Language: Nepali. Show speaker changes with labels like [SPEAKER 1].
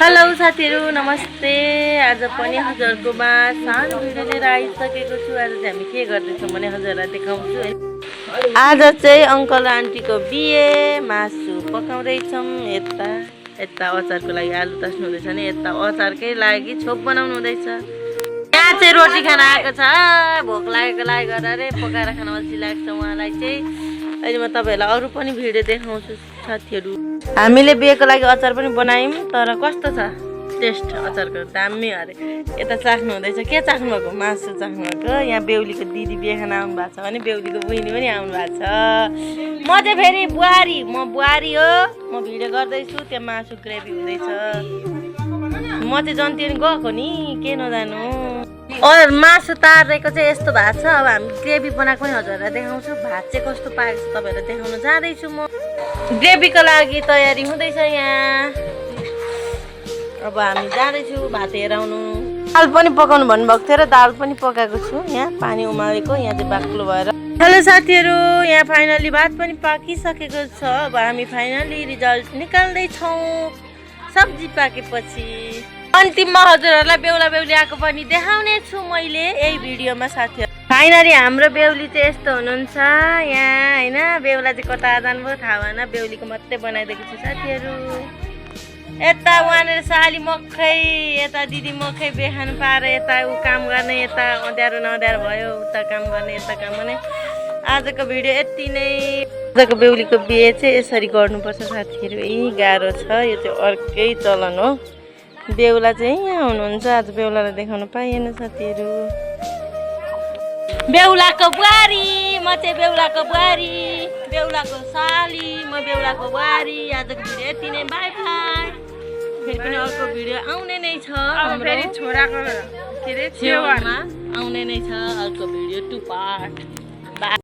[SPEAKER 1] हेलो साथीहरु नमस्ते। आज पनि हजुरकोमा सानो भिडियो लिएर आइसकेको छु। आज चाहिँ हामी के गर्दैछौँ भने हजुरलाई देखाउँछु। आज चाहिँ अंकल आन्टीको बिहे, मासु पकाउँदैछौँ। यता अचारको लागि आलु तस्नु हुँदैछ भने यता अचारकै लागि छोप बनाउनु हुँदैछ। यहाँ चाहिँ रोटी खान आएको छ। भोक लागेको लागि गरेर पकाएर खान अल्छी लाग्छ उहाँलाई चाहिँ। अहिले म तपाईहरुलाई अरु पनि भिडियो देखाउँछु साथीहरु। हामीले बिहेको लागि अचार पनि बनायौँ, तर कस्तो छ टेस्ट अचारको दामी अरे। यता चाख्नु हुँदैछ। के चाख्नु भएको? मासु चाख्नु भएको। यहाँ बेहुलीको दिदी बिहे खान आउनु भएको छ भने बेहुलीको बहिनी पनि आउनु भएको छ। म चाहिँ फेरि बुहारी, म बुहारी हो। म भिडियो गर्दैछु। त्यहाँ मासु ग्रेभी हुँदैछ। म चाहिँ जन्ती गएको नि, के नजानु। मासु तारेको चाहिँ यस्तो भएको छ। अब हामी ग्रेभी बनाएको पनि हजुरलाई देखाउँछु। भात चाहिँ कस्तो पाकेको छ तपाईहरुलाई देखाउन जाँदैछु म। ग्रेभीको लागि तयारी हुँदैछ यहाँ। अब हामी जाँदैछु भात हेराउनु। दाल पनि पकाउनु भन्नुभएको थियो र दाल पनि पकाएको छु। यहाँ पानी उमालेको, यहाँ चाहिँ बाक्लो भएर। हेलो साथीहरु, यहाँ फाइनली भात पनि पाकिसकेको छ। अब हामी फाइनली रिजल्ट निकाल्दैछौँ सब्जी पाकेपछि। अन्तिममा हजुरहरूलाई बेहुला बेहुली आएको पनि देखाउने छु मैले यही भिडियोमा साथीहरु। फाइनली हाम्रो बेहुली चाहिँ यस्तो हुनुहुन्छ यहाँ हैन। बेहुला चाहिँ कता जानुभयो थाहा भएन। बेहुलीको मात्रै बनाइदिएको छु साथीहरु। यता वहाँनिर साली मक्खै, यता दिदी मक्खै बेखान पाएर यता ऊ काम गर्ने, यता अँध्यारो नअँध्यारो भयो, उता काम गर्ने यता काम गर्ने। आजको भिडियो यति नै। आजको बेहुलीको बिहे चाहिँ यसरी गर्नुपर्छ साथीहरु। यही गाह्रो छ। यो चाहिँ अर्कै चलन हो। बेहुला चाहिँ यहाँ हुनुहुन्छ। आज बेहुलालाई देखाउन पाइएन साथीहरु। बेहुलाको बुहारी, म चाहिँ बेहुलाको बुहारी, बेहुलाको साली, म बेहुलाको बुहारी। आजको भिडियो यति नै। Bye bye. फेरि पनि अर्को भिडियो आउने नै छ।
[SPEAKER 2] फेरि छोराको के रे छेउमा
[SPEAKER 1] आउने नै छ अर्को भिडियो 2 पार्ट।